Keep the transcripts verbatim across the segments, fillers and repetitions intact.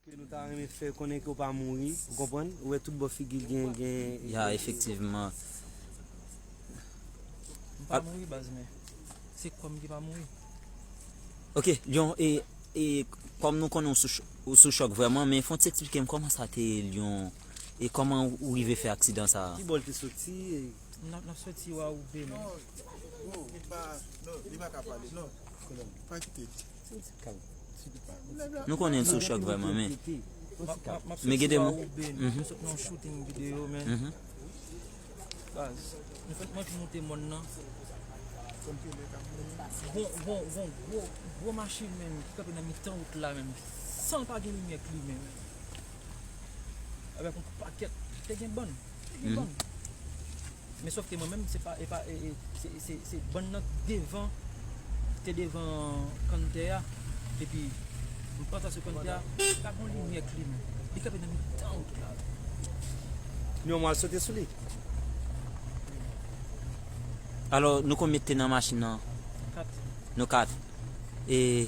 Nou ta renmen fè konnen ke w pa mouri, ou konprann? Ou wè tout bò figi l gen, gen. Ya, efektivman. M pa mouri, baz, men se kò m ki pa mouri. Ok, Lyon, e, e kòm nou konnen w sou ch-, ou sou chòk vrèman, men fò w ti eksplike m kòman sa te ye, Lyon, e kòman ou rive fè aksidan sa a? Ki bò l te soti? E n ap, n ap soti Wa Wouben. Non, oh, li pa, non, li pa ka pale, non. Pa kite. Kalm. Nou konnen l sou chòk vrèman, men. M ap, m ap, m ap soti Wa Wouben. Mhm. M sot nan yon shooting videyo, men. Mhm. Baz, nou fèk mwen ki monte mòn nan. Gon, gon, gon gwo, gwo machin, men, ki kanpe nan mitan wout la, men, san l pa gen limyè klimen, men. Avèk yon pakèt, te gen bann, te gen bann. Men sòf ke mwen menm, se pa, e pa, e, e, se, se, se bann nan devan, te devan kanntè a. Epi, m panse sou kanntè a, pa gon limyè klimen. Li kanpe nan mitan wout la. Yon mwa sote sou li. Alò, nou konbyen te nan machin nan? Kat. Nou kat. E,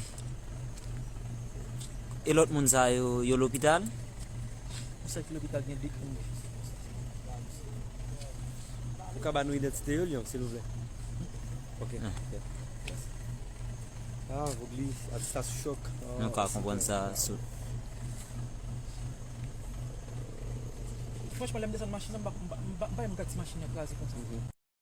e lòt moun sa yo, yo lopital? Yon sèl ki lopital, gen de moun. Ou ka ba nou idantite yo, Lyon, silvouplè? Ok. Ah. Ah, Vogli, atis la sou chòk. Ah, nou ka konprann sa sou. Franchman, lè m desann machin nan, m pa, m pa, m pa, m pa, m pa gad ti machin nan kraze konsa. Mhm.